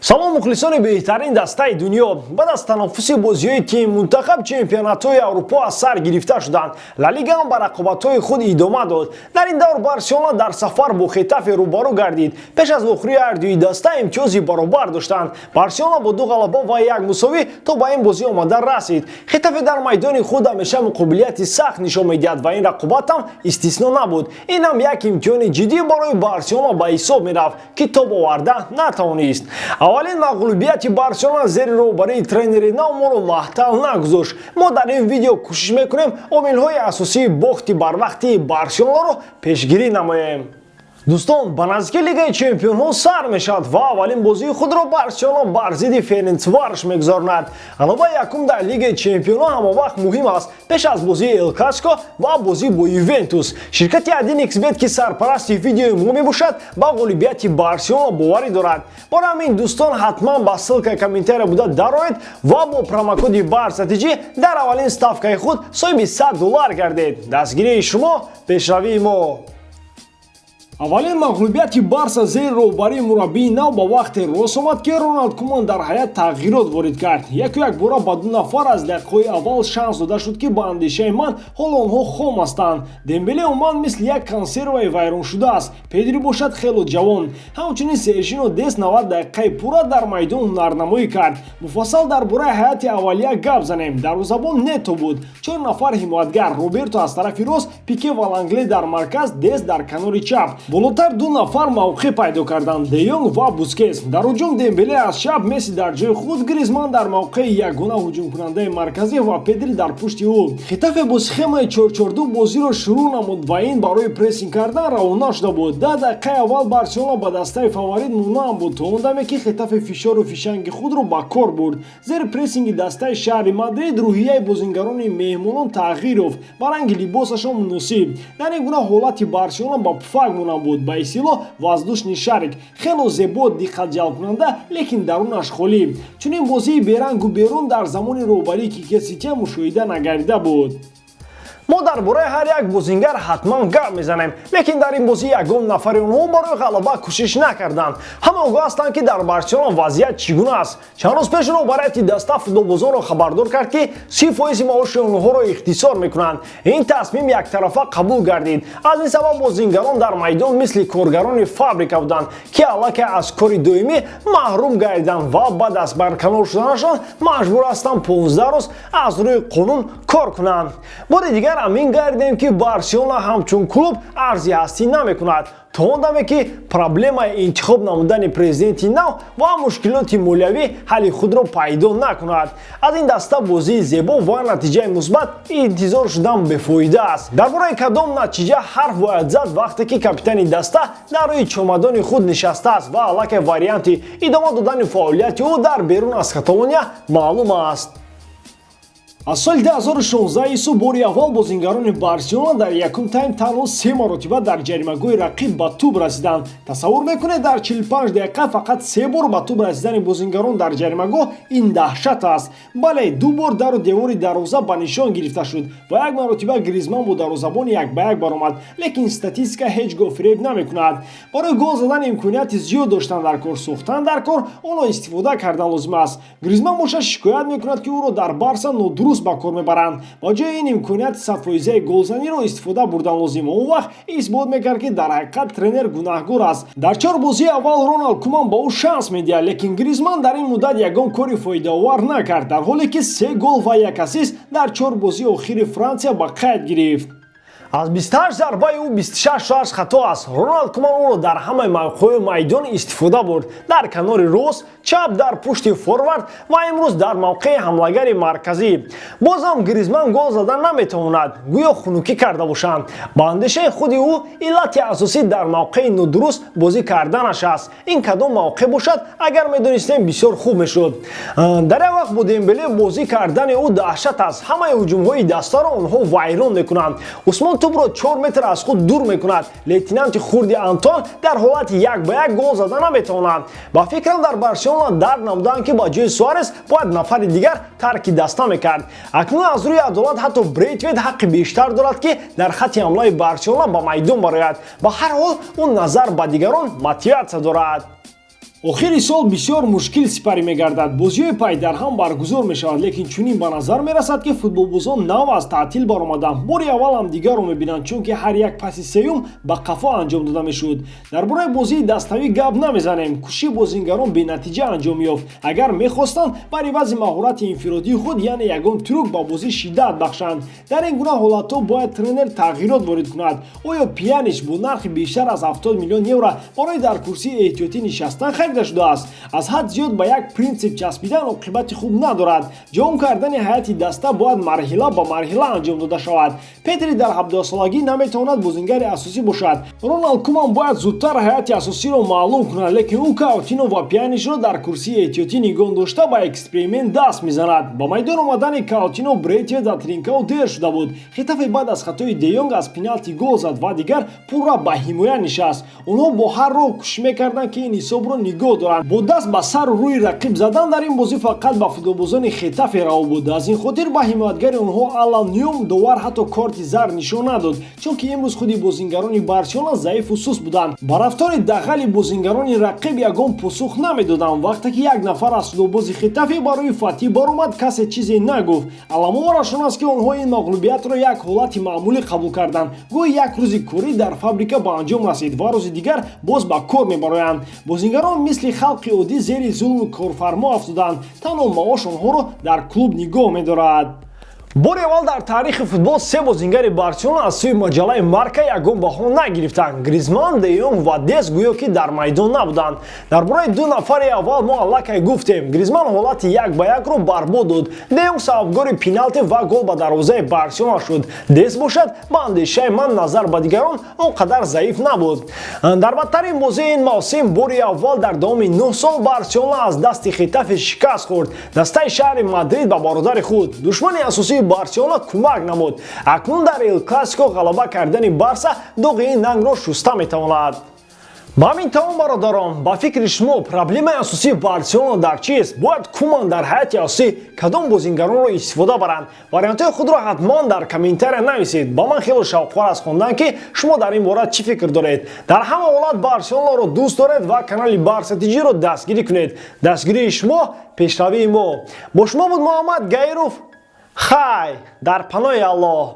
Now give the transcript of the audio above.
Салом, мухлисони беҳтарин дастаи дунё! Баъд аз танаффуси бозиҳои тими мунтахаб, чемпионатҳои Аврупо аз сар гирифта шуданд. Ла Лига ҳам ба рақобатҳои худ идома дод. Дар ин давр Барселона дар сафар бо Хетафе рӯбарӯ гардид. Пеш аз вохӯрии ҳардуи даста имтиёзи баробар доштанд. Барселона бо ду ғалаба ва як мусовӣ то ба ин бозӣ омада расид. Хетафе дар майдони худ ҳамеша муқобилияти сахт нишон медиҳад ва ин рақобат ҳам истисно набуд. Ин ҳам як имтиҳони ҷиддӣ барои Барселона ба ҳисоб мерафт, ки тоб оварда натавонист. Аввалин мағлубияти Барселона зери роҳбарии тренери нав моро маҳтал нагузошт. Мо дар ин видео кӯшиш мекунем, омилҳои асосии бохти барвақти Барселонаро пешгирӣ намоем. Дӯстон, ба наздики Лигаи чемпионҳо сар мешавад ва аввалин бозии худро Барселона бар зидди Ференцварш мегузаронад. Ғалабаи якум дар Лигаи чемпионҳо ҳамавақт муҳим аст, пеш аз бозии Эл Классико ва бозӣ бо Ювентус. Ширкати 1xBet, ки сарпарасти видеои мо мебошад, ба ғолибияти Барселона боварӣ дорад. Бори ҳамин, дӯстон, ҳатман ба ссылка и комментария буда дароед ва бо промокоди БАРСАТИҷӣ дар аввалин ставкаи худ соҳиби 100 доллар гардед. Дастгирии шумо — пешравии мо. Аввалин мағлубияти Барса зери роҳбарии мураббии нав ба вақте рост омад, ки Роналд Куман дар ҳайат тағйирот ворид кард. Яку якбора ба ду нафар аз дақиқаҳои аввал шанс дода шуд, ки ба андешаи ман ҳоло онҳо хом ҳастанд. Дембеле умуман мисли як консерваи вайроншуда аст, Педри бошад хело ҷавон. Ҳамчунин Сержино Дест 90 дақиқаи пурра дар майдон ҳунарнамоӣ кард. Муфассал дар бораи ҳайати аввалия гап занем. Дарвозабон Нето буд, чор нафар ҳимоятгар: Роберто аз тарафи рост, Пике ва Лангле дар марказ, Дест дар канори чап. Болотар ду нафар мавқеъ пайдо карданд: Де Йонг ва Бускес. Дар ҳуҷум Дембеле аз чап, Месси дар ҷои худ, Гризман дар мавқеи ягона ҳуҷумкунандаи марказӣ ва Педри дар пушти ӯ. Хетафе бо схемаи 4-4-2 бозиро шурӯъ намуд ва ин барои прессинг кардан равона шуда буд. 10 дақиқаи аввал Барселона ба дастаи фаворит монанд буд, то он даме ки Хетафе фишору фишанги худро ба кор бурд. Зери прессинги дастаи шаҳри Мадрид рӯҳияи бозингарони меҳмонон тағйир ёфт, ба ранги либосашон муносиб. Дар ин гуна ҳолати Барселона ба пуфак монанд буд, ба истилоҳ воздушный шарик, хело зебо, диққатҷалбкунанда, лекин дарунаш холӣ. Чунин бозии берангу берун дар замони роҳбарии Кике Сетиен мушоҳида нагардида буд. Мо дар бораи ҳар як бозингар ҳатман гап мезанем, лекин дар ин бозӣ ягон нафари онҳо барои ғалаба кӯшиш накарданд. Ҳама огоҳ ҳастанд, ки дар Барселона вазъият чӣ гуна аст. Чанд рӯз пеш роҳбарияти даста футболбозонро хабардор кард, ки 30 фоизи маоши онҳоро ихтисор мекунанд. Ин тасмим яктарафа қабул гардид. Аз ин сабаб бозингарон дар майдон мисли коргарони фабрика буданд, ки аллакай аз кори доимӣ маҳрум гардиданд ва баъд аз барканор шуданашон маҷбур ҳастанд 15 рӯз аз рӯи қонун кор кунанд. Бори дигар амин гардидем, ки Барселона ҳамчун клуб арзи ҳастӣ намекунад, то он даме ки проблемаи интихоб намудани президенти нав ва мушкилоти молиявӣ ҳалли худро пайдо накунад, аз ин даста бозии зебо ва натиҷаи мусбат интизор шудан бефоида аст. Дар бораи кадом натиҷа ҳарф бояд зад, вақте ки капитани даста дар рӯи чомадони худ нишастааст ва аллакай варианти идома додани фаъолияти ӯ дар берун аз Каталония маълум аст? Аз соли 2016 ису бори аввал бозингарони Барселона дар якум тайм танҳо се маротиба дар ҷаримагоҳи рақиб ба тӯб расиданд. Тасаввур мекунед, дар 45 дақиқа фақат се бор ба тӯб расидани бозингарон дар ҷаримагоҳ — ин даҳшат аст. Бале, ду бор дару девори дарвоза ба нишон гирифта шуд ва як маротиба Гризман бо дарвозабони як ба як баромад, лекин статистика ҳеҷ гоҳ фиреб намекунад. Барои гол задан имконияти зиёд доштан дар кор, сохтан дар кор, онро истифода кардан лозим аст. Гризман бошад, шикоят мекунад, ки ӯро дар Барса нодуруст ба кор мебаранд. Ба ҷои ин имконияти садфоизаи голзаниро истифода бурдан лозим. Он вақт исбот мекард, ки дар ҳақиқат тренер гунаҳгор аст. Дар чор бозии аввал Роналд Куман ба ӯ шанс медиҳад, лекин Гризман дар ин муддат ягон кори фоидаовар накард, дар ҳоле ки се гол ва як ассист дар чор бозии охири Франсия ба қайд гирифт. Аз 28 зарбаи ӯ 26 тоаш хато аст. Роналд Куман ӯро дар ҳамаи мавқеъҳои майдон истифода бурд: дар канори рост, чап, дар пушти форвард ва имрӯз дар мавқеи ҳамлагари марказӣ. Бозам Гризман гол зада наметавонад, гӯё хунукӣ карда бошанд. Ба андешаи худи ӯ, иллати асосӣ дар мавқеи нодуруст бозӣ карданаш аст. Ин кадом мавқеъ бошад, агар медонистем, бисёр хуб мешуд. Дар як вақт бо Дембеле бозӣ кардани ӯ даҳшат аст. Ҳамаи ҳуҷумҳои дастаро онҳо вайрон мекунанд. Усмон тӯбро 4 метр аз худ дур мекунад. Лейтенанти хурди Антон дар ҳолати як ба як гол зада наметавонад. Ба фикрам, дар Барселона дарк намуданд, ки ба ҷои Суарес бояд нафари дигар тарки даста мекард. Акнун аз рӯи адолат ҳатто Брейтвейт ҳаққи бештар дорад, ки дар хатти ҳамлаи Барселона ба майдон барояд. Ба ҳар ҳол, ӯ назар ба дигарон мотиватсия дорад. Охири сол бисёр мушкил сипарӣ мегардад. Бозиҳои пайдарҳам баргузор мешавад, лекин чунин ба назар мерасад, ки футболбозон нав аз таътил баромаданд, бори аввал ҳамдигарро мебинанд, чунки ҳар як паси сеюм ба қафо анҷом дода мешуд. Дар бораи бозии даставӣ гап намезанем. Кӯшиши бозингарон бенатиҷа анҷом ёфт. Агар мехостанд бар ивази маҳорати инфиродии худ, яъне ягон трюк, ба бозӣ шиддат бахшанд, дар ин гуна ҳолатҳо бояд тренер тағйирот ворид кунад. Оё Пьянич бо нархи бештар аз 70 миллион евро барои дар курсии эҳтиётӣ нишастан харида шудааст? Аз ҳад зиёд ба як принсип часпидан оқибати хуб надорад. Ҷавон кардани ҳайати даста бояд марҳила ба марҳила анҷом дода шавад. Педри дар 17-солагӣ наметавонад бозингари асосӣ бошад. Роналд Куман бояд зудтар ҳайати асосиро маълум кунад, лекин ӯ Каутино ва Пьяничро дар курсии эҳтиётӣ нигоҳ дошта, ба эксперимент даст мезанад. Ба майдон омадани Каутино, Брейтвейт ва Тринкао дер шуда буд. Хетафе баъд аз хатои Де Йонг аз пеналти гол зад ва дигар пурра ба ҳимоя нишаст. Онҳо бо ҳар роҳ кӯшиш мекарданд, ки ин ҳисобро нигоҳ доранд. Бо даст ба сару рӯи рақиб задан дар ин бозӣ фақат ба футболбозони Хетафе раво буд. Аз ин хотир ба ҳимоятгари онҳо Алан Нюм довар ҳатто корти зард нишон надод, чунки имрӯз худи бозингарони Барселона заифу суст буданд. Ба рафтори дағали бозингарони рақиб ягон посух намедоданд. Вақте ки як нафар аз футболбози Хетафе барои Фатӣ баромад, касе чизе нагуфт. Аламовараш он аст, ки онҳо ин мағлубиятро як ҳолати маъмулӣ қабул карданд, гӯё як рӯзи корӣ дар фабрика ба анҷом расид ва рӯзи дигар боз ба кор мебароянд. Бозингарон мисли халқи оддӣ зери зулми корфармо афтоданд. Танҳо маош онҳоро дар клуб нигоҳ медорад. Бори аввал дар таърихи футбол се бозингари Барселона аз сӯи маҷаллаи Марка ягон баҳо нагирифтанд. Гризман, Де Йонг ва Дест гӯё ки дар майдон набуданд. Дар бораи ду нафари аввал мо аллакай гуфтем. Гризман ҳолати як ба якро барбод дод. Де Йонг сабабгори пеналти ва гол ба дарвозаи Барселона шуд. Дест бошад, ба андешаи ман, назар ба дигарон он қадар заиф набуд. Дар бадтарин бозии ин мавсим бори аввал дар давоми 9 сол Барселона аз дасти Хетафе шикаст хӯрд. Дастаи шаҳри Мадрид ба бародари худ, душмани асосии Барселона, кӯмак намуд. Акнун дар Эл Классико ғалаба кардани Барса доғи ин нангро шуста метавонад. Ба ҳамин тамом, бародарон. Ба фикри шумо, проблемаи асосии Барселона дар чист? Бояд Куман дар ҳайати асосӣ кадом бозингаронро истифода баранд? Вариантҳои худро ҳатман дар комментария нависед. Ба ман хеле шавқовар аст хондан, ки шумо дар ин бора чӣ фикр доред. Дар ҳама ҳолат Барселонаро дӯст доред ва канали Барса Тиҷиро дастгирӣ кунед. Дастгирии шумо — пешравии мо. Бо шумо буд Муҳаммад Гаиров. Хай, дар паноҳи Аллоҳ.